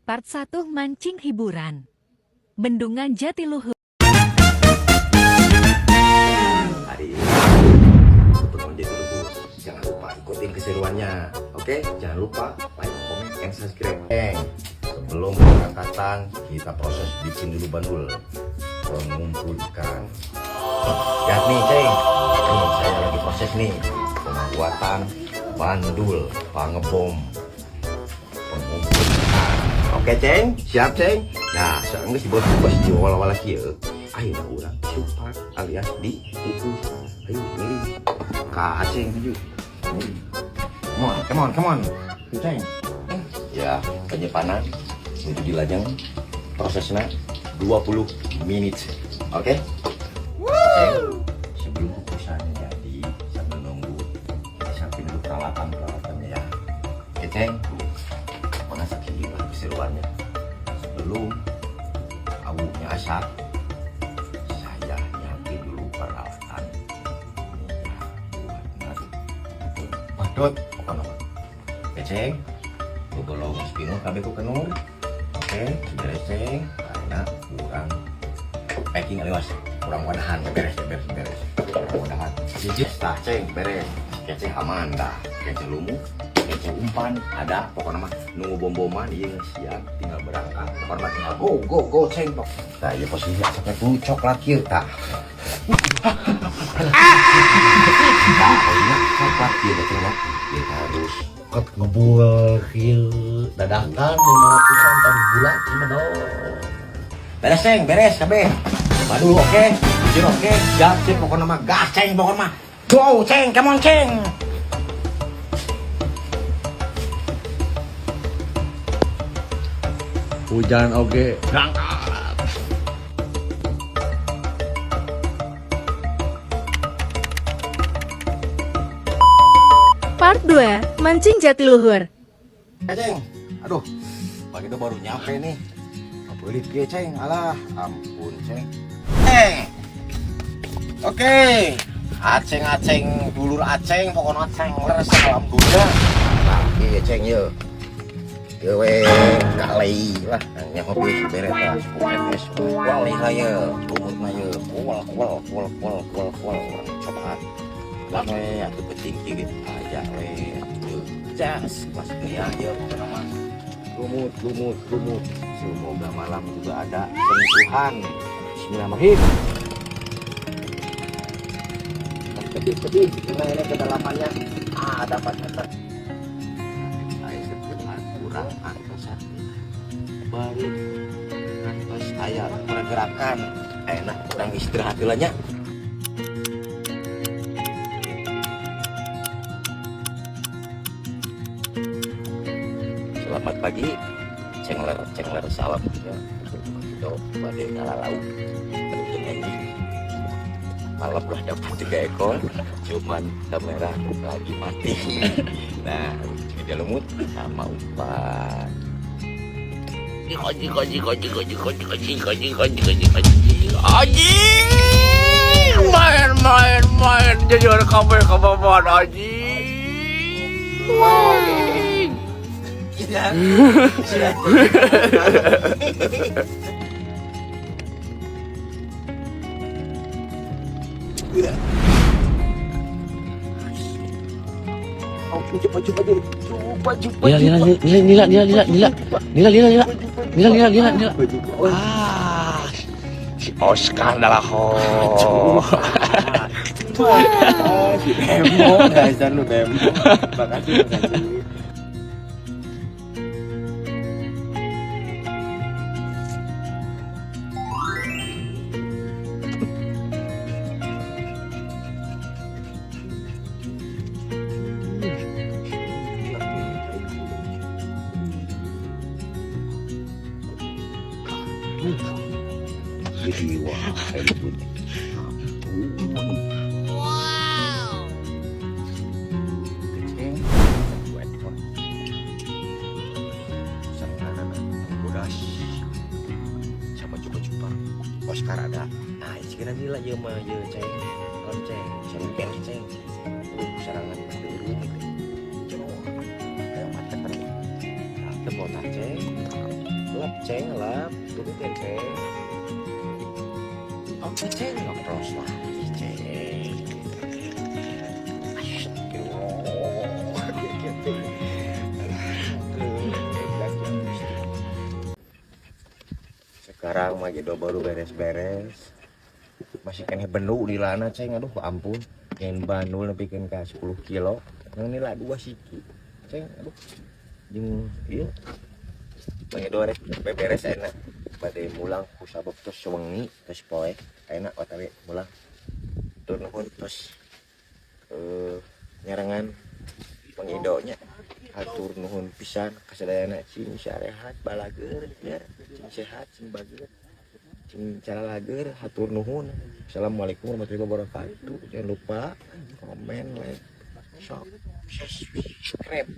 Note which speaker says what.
Speaker 1: Part 1 Mancing Hiburan. Bendungan Jatiluhur.
Speaker 2: Hari ini Bendungan Jatiluhur. Jangan lupa ikutin keseruannya. Oke, jangan lupa like, comment, and subscribe. Sebelum keberangkatan kita proses bikin dulu bandul pengumpul ikan. Lihat nih, Ceng. Ini saya lagi proses nih pembuatan bandul pangebom pengumpul ikan. Oke, Ceng, siap, Ceng. Nah, sekarang geus dibos-bos di wala-wala kieu. Ayo dah urang supat alias dikukus. Ayo milih. Ka Aceng maju. Come on, come on, come on. Tuh, Ceng. Ya, penyimpanan menuju di lajang prosesnya 20 menit. Oke? Ceng, sebelum kukusannya jadi, sambil nunggu kita siapin dulu peralatan-peralatannya ya. Oke, Ceng. Mana saksi lah keseruannya. Sebelum awuknya asap, saya nyiapin dulu peralatan. Ini ya, buat ngaduk badut, pokoknya. Oke, Ceng. Golong spinul kabeh ku kenur. Oke, beres, Ceng. Karena kurang packing alias kurang wadahan, beres, beres, beres. Kurang wadahan. Jijik, tah, Ceng, beres. Kece aman dah. Kece lumuk, kece umpan ada, pokoknya mah nunggu bom-boman iya siap tinggal berangkat. Pokoknya mah tinggal go go go, Ceng. Nah, ya posisi asapnya kudu coklat kieu tah. Tah, posisinya coklat kieu teh, Ceng, ya. Kita harus
Speaker 3: Ket ngebul kieu dadakan 500-an tahun bulan mah dong.
Speaker 2: Beres, Ceng, beres kabeh. Badul oke, jujur oke, siap sip pokoknya mah gas, Ceng, pokoknya mah. Go, Ceng, come on, Ceng.
Speaker 3: Hujan oke, berangkat.
Speaker 4: Part 2 Mancing Jatiluhur.
Speaker 2: Ceng, aduh, pagi itu baru nyampe nih. Kapelit kieu, Ceng, alah, ampun, Ceng. Ceng. Oke. Aceng-aceng, dulur aceng, pokoknya aceng, leres alam dunia. Nah, iya, Ceng, ye. Ye we, kalei lah, nyaho geus beres lah, 10 MS, kuali lah ye, lumut mah ye, kual kual kual kual kual kual, urang cobaan. Lah we, atuh penting kieu gitu aja we. Tuh, jas, kelas ya, ye, pokoknya mah. Lumut, lumut, lumut. Semoga malam juga ada sentuhan. Bismillahirrahmanirrahim. Pedih-pedih, gimana ini kedalamannya? Ah, dapat meter. Saya sebutan kurang angka satu. Baru pas saya pergerakan, enak kurang istirahat dulu nya. Selamat pagi, cengler cengler salam ya. Itu pada ngalalau. Malam lah dapat 3 ekor, cuman kamera lagi mati. Nah, dia lumut sama umpan.
Speaker 3: Anjing, main main main jadi orang kabeh kababan anjing.
Speaker 2: Iya.
Speaker 3: Nila nila nila nila nila nila nila nila nila nila nila nila nila. Ah, si Oscar adalah ho.
Speaker 2: Si Bemo, guys, lu Bemo. Makasih, makasih. Jadi wah, ampun. Wow. Keceng, dua ekor. Serangan bodas. Sama coba-coba. Oscar ada. Nah, ini kira nila ieu mah ieu, Ceng. Kalem, Ceng. Sampai Ceng. Serangan mah deureuh gitu. Jauh. Kayak mata kering. Nah, teu botak, Ceng. Ceng lah, turutin, Ceng. Oke, Ceng, ngeplos lagi, Ceng. Astagfirullah. Ceng. Aduh, sekarang mah gitu baru beres-beres, masih keneh bendu nilana, Ceng. Aduh, ampun, yang bandul nepikeun ka 10 kilo, yang nila 2 siki, Ceng. Aduh, jeung ieu Bang Edo rek beberes enak bade mulang ku sabab tos wengi, tos poek enak otw mulang. Tur nuhun tos nyarengan Bang Edo nya, hatur nuhun pisan kasadayana. Cing sarehat, balageur ya, cing sehat, cing bageur, cing cara lager. Hatur nuhun. Assalamualaikum warahmatullahi wabarakatuh. Jangan lupa komen, like, subscribe.